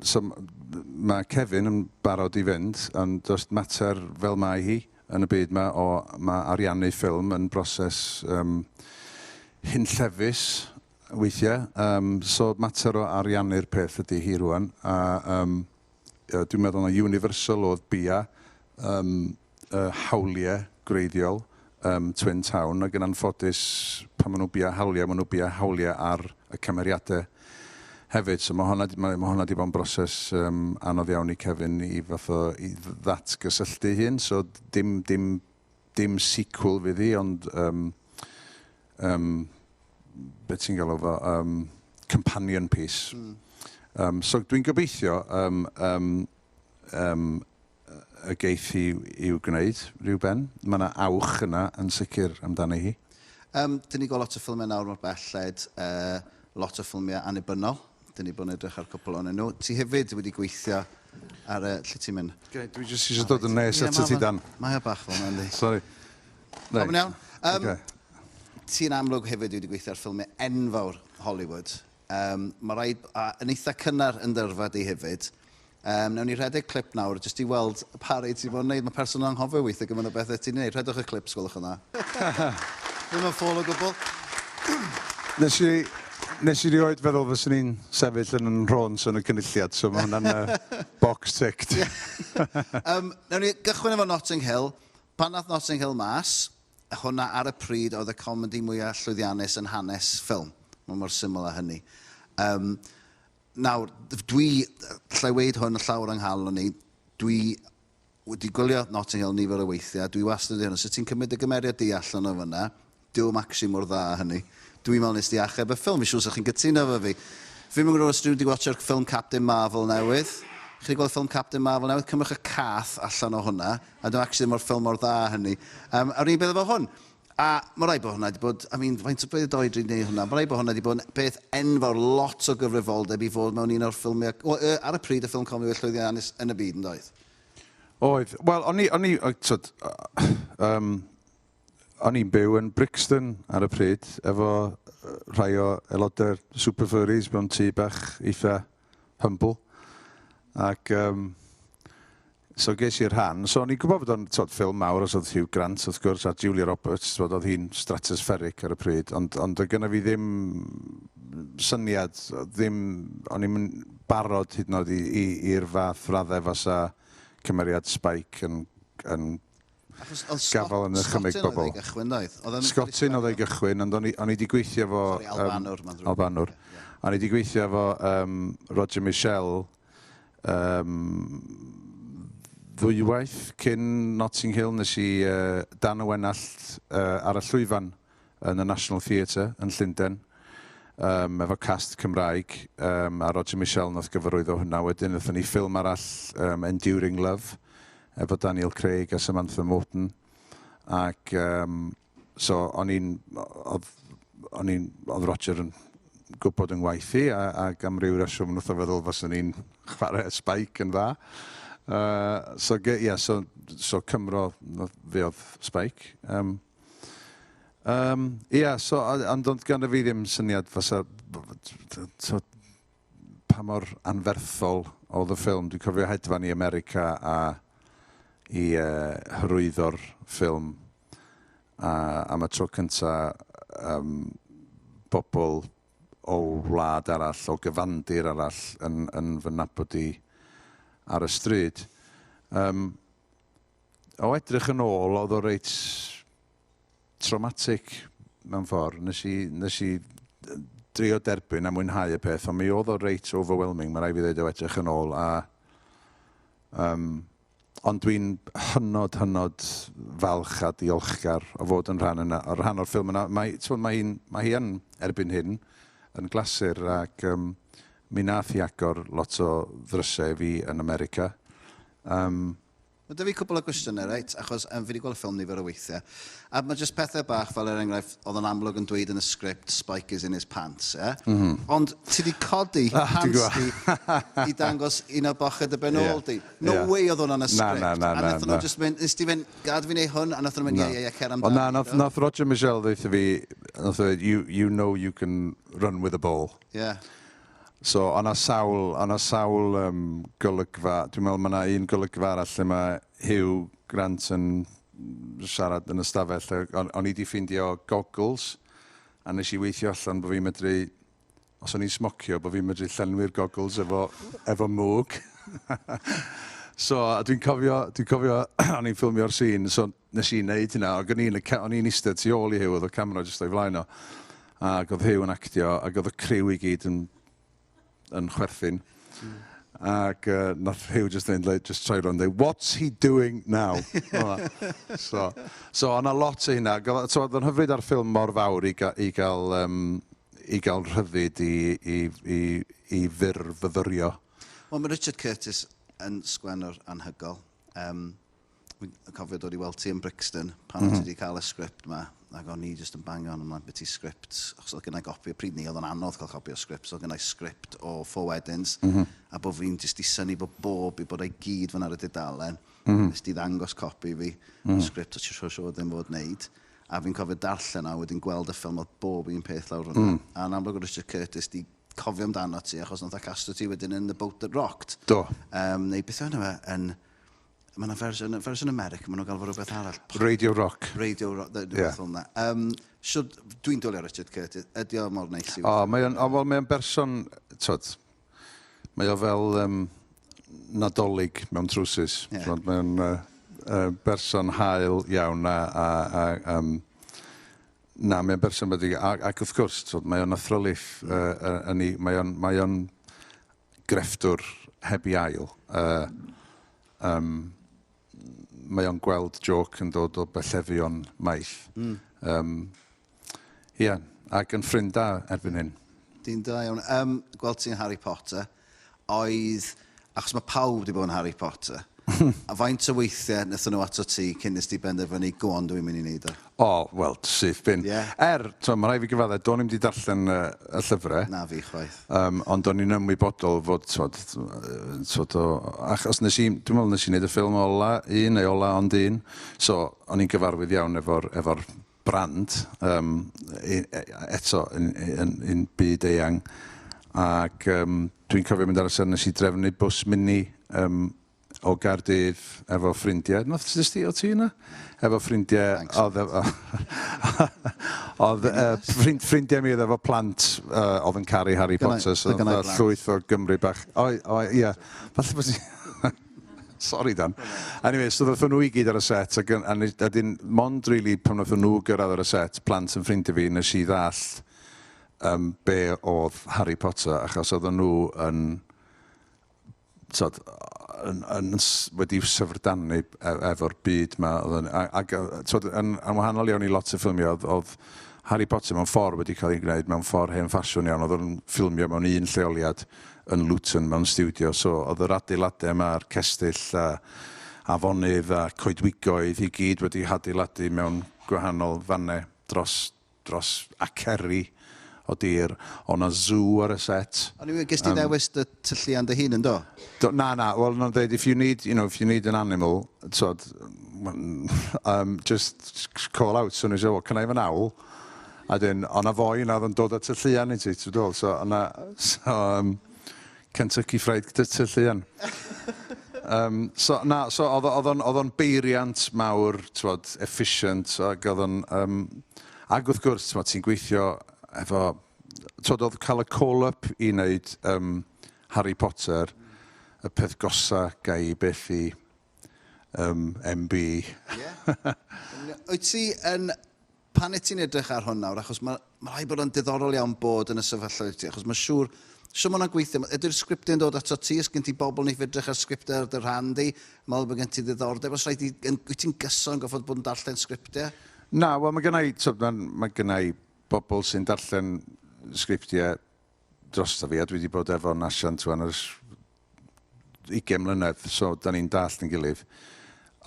So mae Kevin yn barod i fynd, ond does mater fel mae hi yn y byd yma o mae ariannu ffilm yn broses hunllefus weithiau. So mater o ariannu'r peth ydy hi rwan. A dwi'n meddwl na Universal oedd bia hawliau gwreiddiol Twin Town, ac yn anffodus pan maen nhw bia hawliau, maen nhw bia hawliau ar y cymeriadau hefyd. So mae hwnna di bod yn broses anodd iawn i Kevin i fath o i ddatgysylltu hun. So dim sequel fydd hi, ond beth ti'n galw fo, companion piece. So dwi'n gobeithio y geith hi i'w gwneud rhyw ben. Mae yna awch yna yn sicr amdani hi. Dyn ni gweld lot o ffilmiau nawr mor belled, lot o ffilmiau annibynnol. Dyn ni bod yn edrych ar cwpl ohonyn nhw. Ti hefyd wedi gweithio ar y... Lle ti'n mynd? Okay, dwi jyst eisiau dod yn nes at ti, Dan. Mae o bach fel yna, yndi. Sorry. Right. Iawn. Okay. Ti'n amlwg hefyd wedi gweithio ar ffilmiau enfawr Hollywood. Mae rhaid, a yn eitha cynnar yn dyrfa di hefyd. Nawn ni rhedeg clip nawr, jyst i weld pa rei ti bod yn neud. Mae person yn anghofio weithio gymaint o bethau ti'n neud. Rhedwch y clip, sgwelwch yn dda. Ddim yn ffôl o gwbl. Nes i rioed feddwl fyswn i'n sefyll yn yn nhrons yn y cynulliad, so mae hwnna'n box ticked. Nawn ni gychwyn efo Notting Hill. Pan nath Notting Hill mas, hwnna ar y pryd oedd y comedi mwyaf llwyddiannus yn hanes ffilm. Mae mor syml â hynny. Nawr, dwi, lle weud hwn y llawr yng nghalon ni, dwi wedi gwylio Notting Hill nifer o weithiau, dwi wastad wedi hynny, so ti'n cymryd y gymeriad di allan o fyna, dyw'n actually mor dda hynny. Dwi'n meddwl nes di achub y ffilm, fi siŵr sa'ch chi'n cytuno efo fi. Fi'n mynd os dwi wedi watcho'r ffilm Captain Marvel newydd. Chi wedi gweld ffilm Captain Marvel newydd? Cymrwch y cath allan o hwnna, a dwi'n actually mor ffilm mor dda hynny. A'r un beth efo hwn. A mae rhaid bod hwnna wedi bod, I mean, faint o beth oed rydyn ni hwnna, mae rhaid bod hwnna wedi bod yn beth enfawr, lot o gyfrifoldeb i fod mewn un o'r ffilmiau, well, ar y pryd y ffilm comedi llwyddiannus yn y byd, yn doedd? Oedd. Wel, o'n i, tyd, o'n i'n byw yn Brixton ar y pryd, efo rhai o aelodau'r Super Furries mewn tŷ bach eitha humble. Ac So ges i'r rhan. So o'n i'n gwybod bod o'n, t'od, ffilm mawr, os oedd Hugh Grant wrth gwrs a Julia Roberts, t'od, oedd hi'n stratospheric ar y pryd, ond oedd gynna fi ddim syniad, ddim, o'n i'm yn barod hyd yn oed i'r fath raddau fasa cymeriad Spike yn Achos oedd gafael yn nychymyg Sgotyn oedd bobl. ei gychwyn, doedd? Oedd e'n Sgotyn oedd ei gychwyn, ond o'n i 'di gweithio efo Sorry, Albanwr, mae'n ddrwg. Albanwr. O'n i 'di gweithio efo Roger Michell ddwywaith cyn Notting Hill. Nes i Dan y Wenallt ar y llwyfan yn y National Theatre yn Llundain efo cast Cymraeg, a Roger Michell nath gyfarwyddo hwnna. Wedyn wnaethon ni ffilm arall, Enduring Love, efo Daniel Craig a Samantha Morton. Ac so o'n i'n, oedd Roger yn gwybod yng ngwaith i, ac am ryw reswm nath o feddwl faswn i'n chwarae Spike yn dda. So, yeah, so Cymro fi oedd Spike. Yeah, so, ond ganddo fi ddim syniad fysa, so, pa mor anferthol oedd y ffilm. Dwi'n cofio hedfan i America a i hyrwyddo'r ffilm a am y tro cynta bobl o wlad arall, o gyfandir arall yn fy nabod i ar y stryd. O edrych yn ôl, oedd o reit traumatic mewn ffordd. Nes i drio derbyn a mwynhau y peth, ond mi oedd o reit overwhelming, mae rhaid fi ddweud, o edrych yn ôl. A, ond dwi'n hynod, hynod falch a diolchgar o fod yn rhan, yna, o rhan o'r ffilm yna. Mae, t'mod, mae hi yn erbyn hyn yn glasur ac mi nath hi agor lot o ddrysau i fi yn America. Mae 'da fi cwpl o gwestiynau, reit? Achos fi wedi gweld y ffilm nifer o weithiau. A mae jyst pethau bach fel, er enghraifft, oedd yn amlwg yn dweud yn y sgript, "Spike is in his pants", ie? Ond ti wedi codi Ah, dwi'n pants di i dangos un o boched y ben ôl di. No way oedd hwnna'n y Na, sgript. na, A na, nathon nhw na. just mynd, nes ti fynd, "Gad fi wneud hwn," a nathon nhw mynd, "Ie, ie, ie, cer amdani." Ond na, nath Roger Michell ddeutha fi, nath o ddweud, "You know you can run with a ball." So, o'na sawl golygfa, dwi'n meddwl mae yna un golygfa arall lle mae Hugh Grant yn siarad yn y stafell. O'n i wedi ffeindio goggles, a nes i weithio allan bod fi'n medru, os o'n i'n smocio, bod fi'n medru llenwi'r goggles efo mwg. So, a dwi'n cofio, o'n i'n ffilmio'r scene, so nes i wneud hynna, ac o'n i'n eistedd tu ôl i Hugh, oedd y camera jyst o'i flaen o. Ac oedd Hugh yn actio, ac oedd y criw i gyd yn chwerthin. Ac nath Hugh just dweud, like, just troi rownd, dweud, "What's he doing now?" Fel 'na. So o'na lot o hynna. So, oedd o'n hyfryd ar ffilm mor fawr i gael rhyddid i fyrfyfyrio. Wel, mae Richard Curtis yn sgwennwr anhygoel. Fi'n cofio dod i weld ti yn Brixton pan mm -hmm. ti wedi cael y sgript ma, ac o'n i just yn bangio on ymlaen beth i sgript, achos oedd gennai gopi o pryd ni, oedd o'n anodd cael copi o sgript, so oedd gennai sgript o Four Weddings, a bod fi'n just i synnu bod bob i bod ei gyd fan ar y dudalen, nes di ddangos copi fi, sgript o ti'n siŵr ddim fod wneud, a fi'n cofio darllen a wedyn gweld y ffilm, oedd bob un peth lawr hwnna. A yn amlwg oedd Richard Curtis di cofio amdano ti, achos nath o casto ti wedyn yn The Boat That Rocked. Do. Neu beth yw fe, yn... Mae yna fersiwn America, maen nhw'n gael fo rhywbeth arall. Radio Rock. Radio Rock, rhywbeth fel yna. Dwi'n dwlu ar Richard Curtis, ydy o mor neis i O, mae o'n, o, wel, mae o'n berson, t'od, mae o fel Nadolig mewn trwsus. T'mod, mae o'n berson hael iawn a na, mae o'n berson wedi, ac wrth gwrs, t'od, mae o'n athrylith, mae o'n grefftwr heb ei ail. Mae o'n gweld joc yn dod o bellefion maith. Ie, ac yn ffrind da erbyn hyn. Dyn da iawn. Gweld ti'n Harry Potter, oedd... Achos mae pawb wedi bod yn Harry Potter. A faint o weithiau wnaethon nhw ato ti cyn nes di benderfynu, "Go on, dwi'n mynd i wneud o"? O, wel, syth bin. Er, to, mae rhaid fi gyfadde, do'n i'm wedi darllen y llyfrau. Na fi chwaith. Ond o'n i'n ymwybodol fod, twod, twod o, achos nes i, dwi'n meddwl nes i wneud y ffilm ola, un neu ola ond un, so o'n i'n gyfarwydd iawn efo brand, eto yn byd eang, ac dwi'n cofio mynd ar y set, nes i drefnu bws mini. o Gaerdydd efo ffrindiau. Nath nes ti, o ti yna? Efo ffrindiau, oedd efo... oedd ffrind, ffrindiau mi oedd efo plant oedd yn caru Harry Potter, so oedd llwyth o Gymru bach. O, o, ia. Falle bod ti... Sorry, Dan. Anyway, so ddothon nhw i gyd ar y set, ac, a, a dyn, mond really pan ddothon nhw gyrraedd ar y set, plant yn ffrindiau fi, nes i ddallt be oedd Harry Potter, achos oedden nhw yn t'od, yn, yn, wedi syfrdanu efo'r byd 'ma. Oedd yn, ac, t'od, yn, yn wahanol iawn i lot o ffilmiau, oedd, oedd Harry Potter mewn ffordd wedi cael ei gwneud mewn ffordd hen ffasiwn iawn. Oedd o'n ffilmio mewn un lleoliad yn Luton mewn stiwdio, so oedd yr adeiladau yma, a'r cestyll a afonydd a coedwigoedd i gyd wedi hadeiladu mewn gwahanol fannau dros dros aceri o dir. O' 'na zoo ar y set. O'n i'n gest ti ddewis dy tylluan dy hun yn do? Do, na, na, wel, nhw'n dweud, if you need, you know, if you need an animal, t'od, just call out. So nes i, well, can I have an owl? A dyn, o' 'na foi yna oedd yn dod â tylluan i ti, ti'n dod, so, o'na, so, Kentucky Fried Tylluan. So, na, so oedd o'n, oedd o'n beiriant mawr, t'wod, efficient, ac oedd o'n... Ac wrth gwrs, t'mod, ti'n gweithio efo... T'wod, oedd cael y call-up i wneud Harry Potter, y peth gosa gai i byth i MB. Ie. Wyt ti yn... Pan wyt ti'n edrych ar hwn nawr, achos mae ma rhaid bod o'n diddorol iawn bod yn y sefyllfa wyt ti, achos mae siŵr... Siŵr ma' hwnna'n gweithio. Ydy'r sgriptiau'n dod ato ti? Os gen ti bobl wneith edrych ar sgriptiau ar dy rhan di? Meddwl bod gen ti ddiddordeb? Os rhaid i... Wyt ti'n gyson goffod bod yn darllen sgriptiau? Na, wel, mae gynna i, t'od, mae gynna i bobl sy'n darllen sgriptiau drosto fi, a dwi wedi bod efo'n asiant wan ers 20 mlynedd, so da ni'n dallt yn gilydd.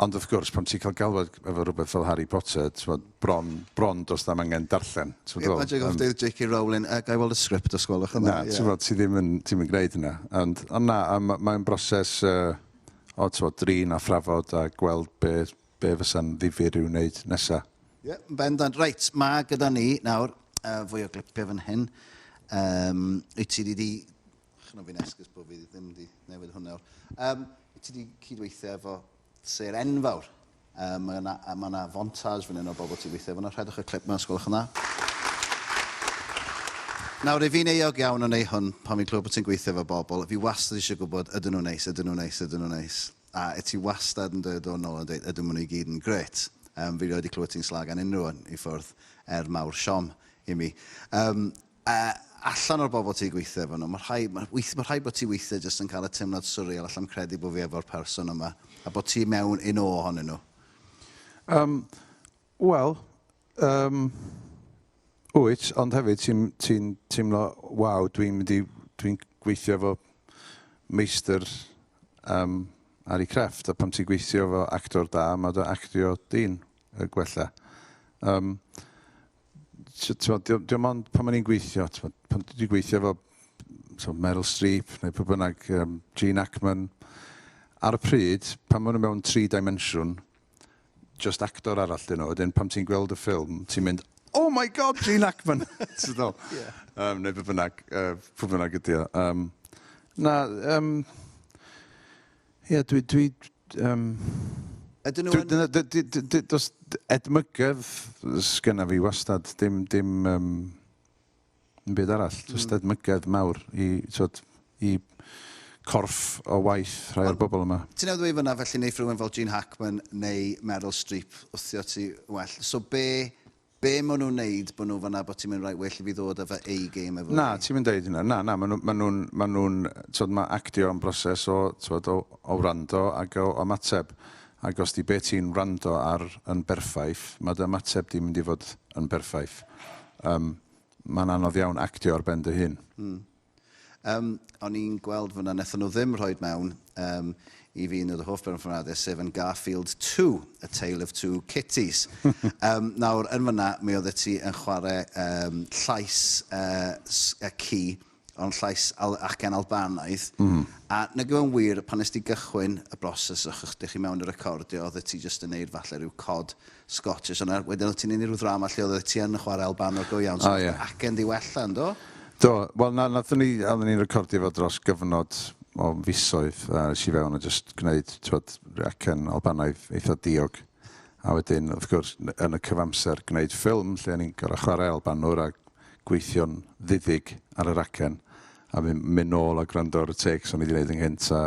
Ond wrth gwrs, pan ti'n cael galwad efo rhywbeth fel Harry Potter, t'mod, bron, bron does na'm angen darllen. Ie, mae'n dweud deud J.K. Rowling, "Ga i weld y sgript os gwelwch yn dda?" Na, ti'n ti ddim yn, ti'n yn gwneud hynna. Ond, ond na, mae'n broses o t'mod, drin a thrafod a gweld be fysa'n ddifyr i'w wneud nesa. Ie, yeah, bendant. Reit, mae gyda ni nawr fwy o glipiau fan hyn. Wyt ti wedi... Chno fi'n esgus bod fi ddim wedi newid hwnna nawr. Wyt ti wedi cydweithio efo sêr enfawr. Mae yna ma yna fontage fan hyn o bobl ti'n gweithio efo. Rhedwch y clip yma, os gwelwch yn dda. Nawr, i fi'n euog iawn o wneud hwn pan fi'n clywed bod ti'n gweithio efo bobl. Fi wastad eisiau gwybod ydyn nhw'n neis, ydyn nhw'n neis, ydyn nhw'n neis. A y ti wastad yn dod o'n ôl yn dweud ydyn nhw i gyd yn grêt. Fi rioed wedi clywed ti'n slagan unrhyw un i ffwrdd er mawr siom i mi. Allan o'r bobl ti'n gweithio efo nhw, mae rhaid, ma, weith, ma rhaid bod ti weithiau jyst yn cael y teimlad surreal, alla'm credu bod fi efo'r person yma, a bod ti mewn un o ohonyn nhw. Wel, wyt, ond hefyd ti'n ti teimlo, waw, dwi'n mynd i, dwi'n gweithio efo meistr ar ei crefft, a pan ti'n gweithio efo actor da, mae dy actio di'n gwella. Ti'n dim ond pan ma'n i'n gweithio, t'mod, pan dwi wedi gweithio efo so, Meryl Streep neu pwy bynnag, Gene Hackman, ar y pryd, pan maen nhw mewn tri dimensiwn, just actor arall dyn nhw, wedyn pan ti'n gweld y ffilm, ti'n mynd, "Oh my God, Gene Hackman!" Ti'n dod? Yeah. Neu beth bynnag, pwy bynnag ydi o. Na, ie, dwi Ydyn nhw yn... Does edmygedd sgynna fi wastad, dim yn byd arall. Just edmygedd mawr i, t'wod, i corff o waith rhai o'r bobl yma. Ti'n newydd ddweud fyna felly neith rhywun fel Gene Hackman neu Meryl Streep wthio ti well. So be maen nhw'n neud bod nhw fyna bod ti'n mynd right, well i fi ddod efo A-game efo Na, fi? ti'n mynd deud hynna. Na, na, maen nhw'n, ma nhw, ma nhw'n, t'wod, mae actio yn broses o, t'wod, o wrando ac o ymateb. Ac os di be ti'n wrando ar yn berffaith, mae dy ymateb di'n mynd i fod yn berffaith. Mae'n anodd iawn actio ar ben dy hun. O'n i'n gweld fyna, wnaethon nhw ddim rhoi mewn i fi un o'r hoff berfformiadau, sef yn Garfield 2, A Tale of Two Kitties. Nawr, yn fyna, mi oeddet ti yn chwarae llais y ci, ond llais acen Albanaidd. A nag yw yn wir, pan nes ti gychwyn y broses o'ch chdi chi mewn i recordio, oeddet ti jyst yn neud falle rhyw cod Scottish, ond wedyn oedd ti'n neud rhyw ddrama lle oeddet ti yn chwarae Albanwr go iawn, so O, ie. acen di wella, yndo? Do, wel na, nathon ni, oedden ni'n recordio fo dros gyfnod o fisoedd a es i fewn a jyst gwneud t'wod acen Albanaidd eitha diog. A wedyn wrth gwrs yn y cyfamser gwneud ffilm lle o'n i'n gor'o' chwarae Albanwr a gweithio'n ddiddig ar yr acen a myn' myn' nôl a gwrando ar y takes o'n i 'di neud ynghynt a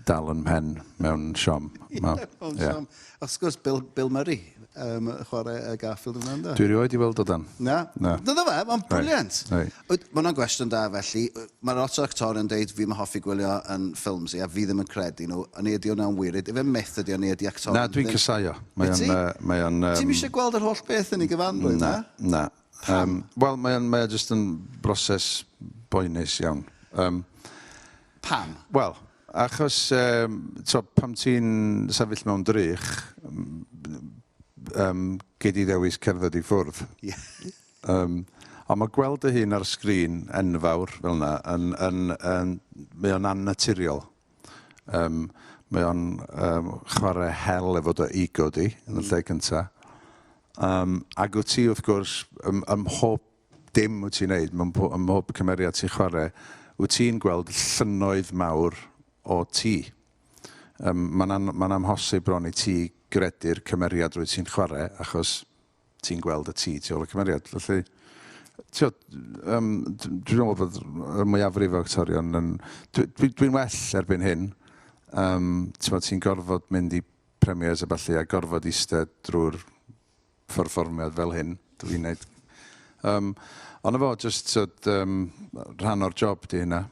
dal yn mhen mewn siom. Ma'... Mewn siom. Wrth gwrs Bill Bill Murray yym chwarae Garfield yn wnna yndo? Dwi rioed 'di weld o Dan. Na? Na. Ddo fe, mae'n brilliant. Reit. Wyt, ma' hwnna'n gwestiwn da felly. Mae lot o actorion yn deud fi'm yn hoffi gwylio yn ffilms i a fi ddim yn credu nhw. A neu ydi hwnna'n wir? Ife myth ydi o neu ydi actorion Na, dwi'n casau o. Mae o'n yy mae o'n yym... Ti'm eisiau gweld yr holl beth yn ei gyfanrwydd, na? Na, na. Pam? Wel, mae o'n mae o jyst yn broses boenus iawn. Yym. Pam? Wel, achos yym t'o' pan ti'n sefyll mewn drych yym gei di ddewis cerdded i ffwrdd. Ie. Ond ma' gweld dy hun ar sgrin enfawr fel 'na yn yn yn mae o'n annaturiol. Mae o'n chwarae hel efo dy ego di yn y lle cynta. Ac wyt ti wrth gwrs ym mhob dim wyt ti'n neud, mewn ym mhob cymeriad ti'n chwarae, wyt ti'n gweld llynnoedd mawr o ti. Mae'n an- mae'n amhosib bron i ti gredu'r cymeriad rwyt ti'n chwarae achos ti'n gweld y ti tu ôl y cymeriad. Felly, ti'od, yym, dwi'n meddwl bod y mwyafrif o actorion yn... Dwi'n dwi, dwi well erbyn hyn. Ti'mod, ti'n gorfod mynd i premieres a ballu a gorfod eistedd drwy'r perfformiad fel hyn. Dwi'n neud. Ond 'na fo, jyst ti'od, rhan o'r job 'di hynna.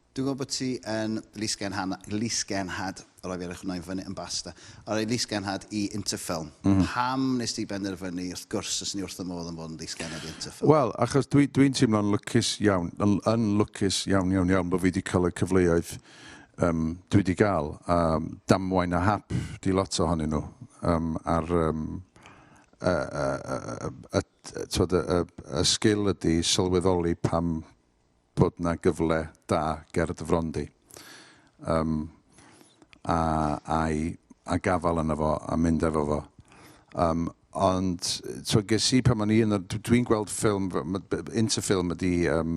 Dwi'n gwybod bod ti yn lysgenhad, o rai fi edrych hwnna i fyny yn basta, o rai lysgenhad i Interfilm. Pam nes ti benderfynu, wrth gwrs, fyswn i wrth fy modd yn bod yn lysgenhad i Interfilm? Wel, achos dwi, dwi'n teimlo'n lwcus iawn, yn, yn lwcus iawn, iawn, iawn bod fi wedi cael y cyfleoedd um, dwi wedi gael. Damwain a hap di lot ohonyn nhw. A'r, y, y, y, y, y, y, y sgil ydy sylweddoli pam bod 'na gyfle da ger dy fron di. Yym, a a'i a gafael yno fo a mynd efo fo. Yym, ond t'wod ges i pan o'n i yn y... Dwi'n gweld ffilm, Interfilm ydy yym,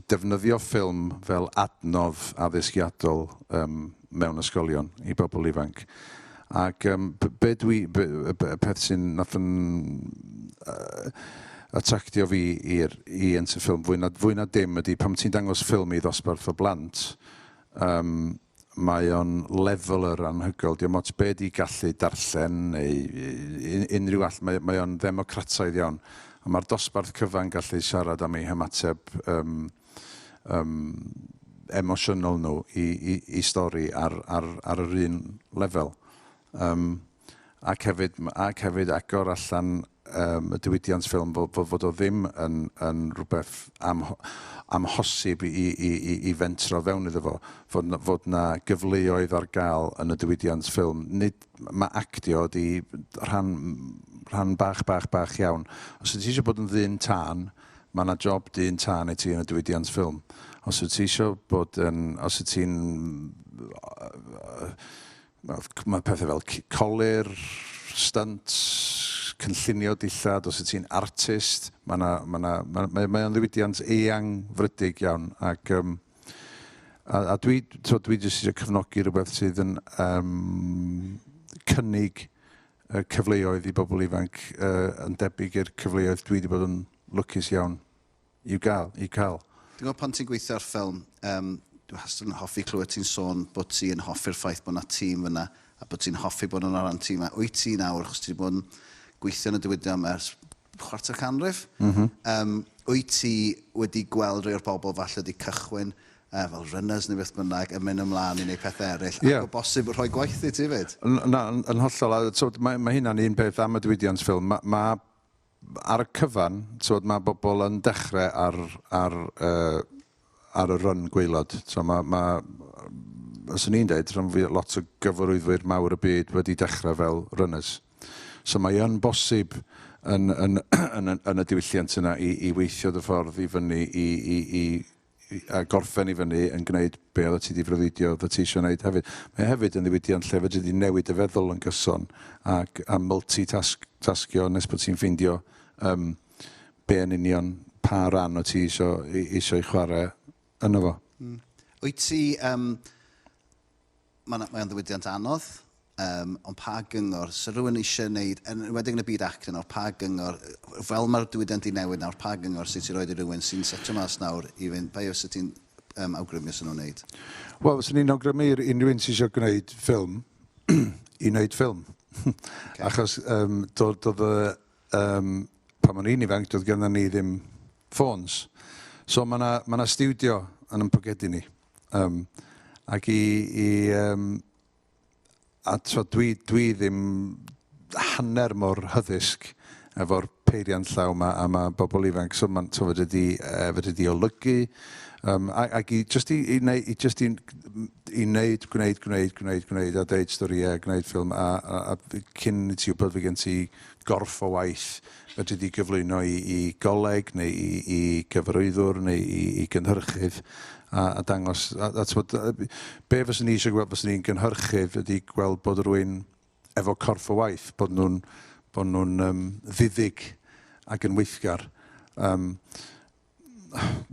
defnyddio ffilm fel adnodd addysgiadol yym, mewn ysgolion i bobl ifanc. Ac yym be dwi... be y peth sy'n nath yn yy attractio fi i'r i Enter Film fwy na fwy na dim ydy pan ti'n dangos ffilm i ddosbarth o blant, yym mae o'n leveler anhygoel. Dio'm ots be 'di gallu darllen neu unrhyw all... mae mae o'n ddemocrataidd iawn. A ma'r dosbarth cyfan gallu siarad am eu hymateb yym yym emosiynol nhw i i i stori ar ar ar yr un lefel. Yym ac hefyd ac hefyd agor allan yym y diwydiant ffilm fo- fo- fod o ddim yn yn rhywbeth amhosib i i i i fentro fewn iddo fo, fod 'na fod 'na gyfleoedd ar gael yn y diwydiant ffilm. Nid ma' actio ydi rhan rhan bach bach bach iawn. Os wyt ti eisiau bod yn ddyn tân, Mae 'na job dyn tân i ti yn y diwydiant ffilm. Os wyt ti isio bod yn... os wyt ti'n... Mae pethau fel colur, stunts, cynllunio dillad, os wyt ti'n artist, mae 'na... mae 'na... mae mae o'n ddiwydiant eang fryddig iawn ac yym a dwi t'wod dwi jyst isio cefnogi rhywbeth sydd yn yym cynnig y cyfleoedd i bobl ifanc yn debyg i'r cyfleoedd dwi wedi bod yn lwcus iawn i'w gael, i'w cael. Dwi'n gwybod pan ti'n gweithio ar ffilm, yym, dwi wastad yn hoffi clywed ti'n sôn bod ti yn hoffi'r ffaith bod 'na tîm fan'na a bod ti'n hoffi bod yn rhan tîm. A wyt ti nawr, achos ti 'di bod yn gweithio yn y diwydiant 'ma ers chwarter canrif, yym, wyt ti wedi gweld rhai o'r bobl falle wedi cychwyn fel runners neu beth bynnag, yn mynd ymlaen i wneud pethau eraill, ac o bosib rhoi gwaith i ti 'fyd. Na, yn hollol, a t'wod, mae mae hynna'n un peth am y diwydiant ffilm. Ma' ma' ar y cyfan, t'wod, ma' bobl yn dechrau ar ar yy ar y run gwaelod. T'mo' ma' ma' fyswn i'n deud, rhan fwya, lot o gyfarwyddwyr mawr y byd wedi dechrau fel runners. So mae yn bosib yn yn yn yn y diwylliant yna i i weithio dy ffordd i fyny i i i a gorffen i fyny yn gwneud be oeddet ti 'di freuddwydio oeddet ti eisiau gwneud hefyd. Mae o hefyd yn ddiwydiant lle fedri di newid dy feddwl yn gyson ac a multitask tasgio nes bod ti'n ffeindio yym be yn union pa ran o ti isio eisiau chwarae. yno fo. Wyt ti... Um, Mae'n mae o'n ddiwydiant anodd, ond pa gyngor, sa rhywun eisiau gwneud, yn enwedig yn y byd actio nawr, pa gyngor, fel mae'r diwydiant 'di newid nawr, pa gyngor sydd ti'n rhoi i rywun sy'n setio mas nawr i fynd, pa fysa ti'n awgrymu sy'n nhw'n wneud? Wel, fyswn i'n awgrymu i unrhyw un sydd eisiau gwneud ffilm, i wneud ffilm. Okay. Achos doedd y, pan o'n i'n ifanc, doedd gennym ni ddim ffôns. So mae yna ma stiwdio yn ein pocedi ni. Ac i, i um, a t'wod, dwi ddim hanner mor hyddysg efo'r peiriant llaw 'ma a ma' bobl ifanc, so ma'n, t'wod, fedri di olygu, ac i jyst i neu, i jyst i wneud, gwneud, gwneud, gwneud, gwneud, a deud storïau, gwneud ffilm, a cyn i ti wybod fe gen ti gorff o waith fedri di gyflwyno i goleg neu i gyfarwyddwr neu i gynhyrchydd a dangos, a t'mod, be fyswn i eisiau gweld fyswn i'n gynhyrchydd ydy gweld bod rhywun efo corff o waith, bod nhw'n ddiddig ac yn weithgar. Mae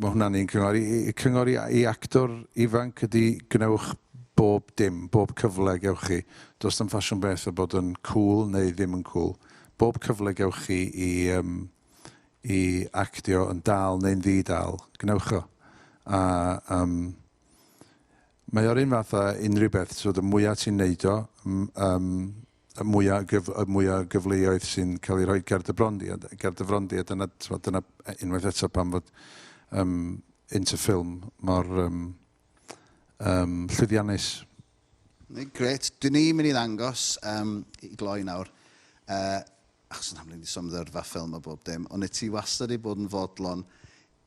hwnna'n un cyngor. I actor ifanc ydy gwnewch bob dim, bob cyfle gewch chi. Does dim ffasiwn beth o bod yn cool neu ddim yn cool. Bob cyfle gewch chi i actio yn dal neu'n ddi-dal, gwnewch o. A mae o'r un fath â unrhyw beth, so y mwyaf ti'n neud o, y mwyaf, y mwyaf gyfleoedd sy'n cael ei rhoi ger dy bron di, ger dy fron di, a dyna, t'mod, dyna unwaith eto pam fod Into Film mor llwyddiannus. Grêt. Dyn ni'n mynd i ddangos i gloi nawr, achos yn amlwg ni sôn am yrfa ffilm a bob dim, ond ti wastad i bod yn fodlon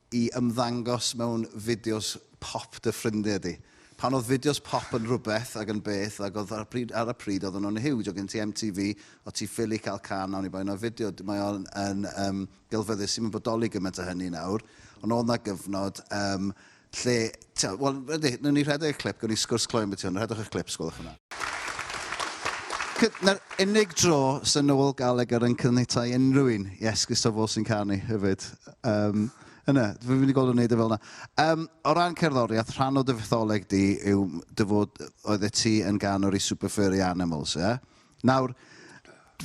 i ymddangos mewn fideos pop dy ffrindiau di. Pan oedd fideos pop yn rhywbeth ac yn beth, ac oedd ar y pryd oedden nhw'n huge, oedd gen ti MTV, o ti ffili cael cân nawn i boi o fideo. Mae o'n yn gelfyddyd sy'n bodoli gymaint o hynny nawr, ond oedd na gyfnod lle, wel, wnawn ni rhedeg y clip, gawn ni sgwrs cloi ambiti hwn, rhedwch y clip, sgwelwch yna. Na'r unig dro sy'n Noel Gallagher yn caniatáu unrhyw un i esgus o fo sy'n canu hefyd. Yna, dwi'n mynd i gweld o'n neud e fel yna. O ran cerddoriaeth, rhan o dy fytholeg di yw dy fod oeddet ti yn ganwr i Super Furry Animals, ie? Nawr,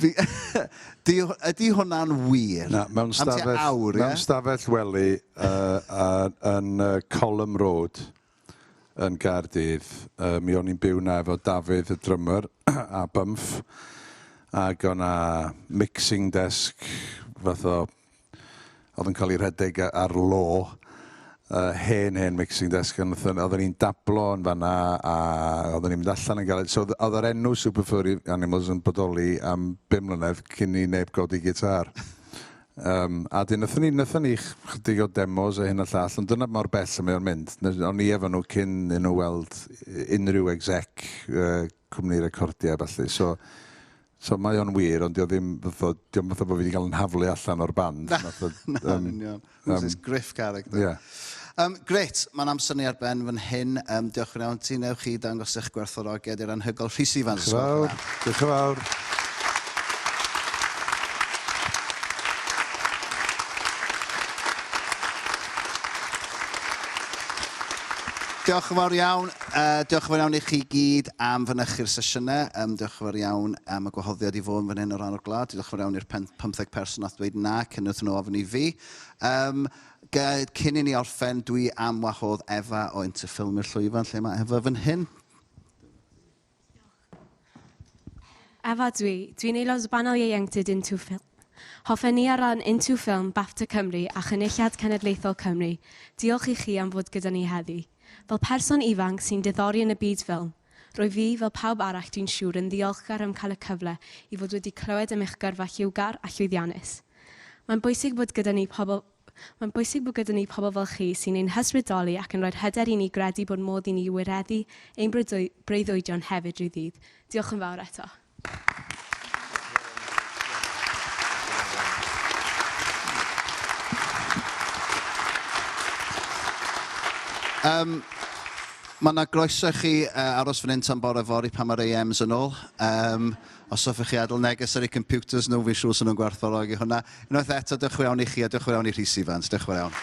ydy hwnna'n wir? Na, mewn Am tua stafell, awr, ie? mewn stafell wely yn Column Road yn Gaerdydd. Mi o'n i'n byw na efo Dafydd y drummer a Bumf. Ac o'na mixing desk fath o oedd yn cael ei rhedeg ar lo. Hen, hen mixing desk. Ond oedden ni'n dablo yn fanna a oedden ni'n mynd allan yn gael... So oedd yr enw Super Furry Animals yn bodoli am 5 mlynedd cyn i neb godi gitar. A dyn nathon ni chydig o demos a hyn a llall, ond dyna mor bell y mae o'n mynd. O'n i efo nhw cyn i nhw weld unrhyw exec cwmni recordiau a ballu. So mae o'n wir, ond dio ddim, fatha, dio'm fatha bod fi wedi cael yn haflu allan o'r band. Fatha, Na, yn union. Who's this Griff character? Yeah. Grêt, mae'n amser ni ar ben fan hyn. Diolch yn iawn ti, newch chi dangos eich gwerthfawrogiad i'r anhygoel Rhys Ifans. Diolch yn fawr. Diolch yn fawr. Diolch yn fawr iawn. Diolch yn fawr iawn i chi gyd am fynychu'r sesiynau. Diolch yn fawr iawn am y gwahoddiad i fod yn fan hyn o ran o'r gwlad. Diolch yn fawr iawn i'r 15 person nath dweud na cyn wrthyn nhw ofyn i fi. Cyn i ni orffen, dwi am wahodd Efa o Into Film i'r llwyfan. Lle mae Efa fan hyn? Efa dwi. Dwi'n aelod o banel ieuenctid Into Film. Hoffen ni ar ran Into Film, BAFTA Cymru a Chynulliad Cenedlaethol Cymru. Diolch i chi am fod gyda ni heddi. Fel person ifanc sy'n diddori yn y byd ffilm, rwy fi, fel pawb arall dwi'n siŵr, yn ddiolchgar am cael y cyfle i fod wedi clywed am eich gyrfa lliwgar a llwyddiannus. Mae'n bwysig bod gyda ni pobl fel chi sy'n ein hysbrydoli ac yn rhoi'r hyder i ni gredu bod modd i ni wireddu ein breuddwydion hefyd rhyw ddydd. Diolch yn fawr eto. Mae yna groeso i chi aros fan hyn tan bore fory pan mae'r AMs yn ôl. Os hoffech chi adael neges ar eu computers nhw, fi'n siŵr sy'n nhw'n gwerthfawrogi hwnna. Unwaith eto, diolch yn iawn i chi a diolch yn iawn i Rhys Ifans. Diolch yn iawn.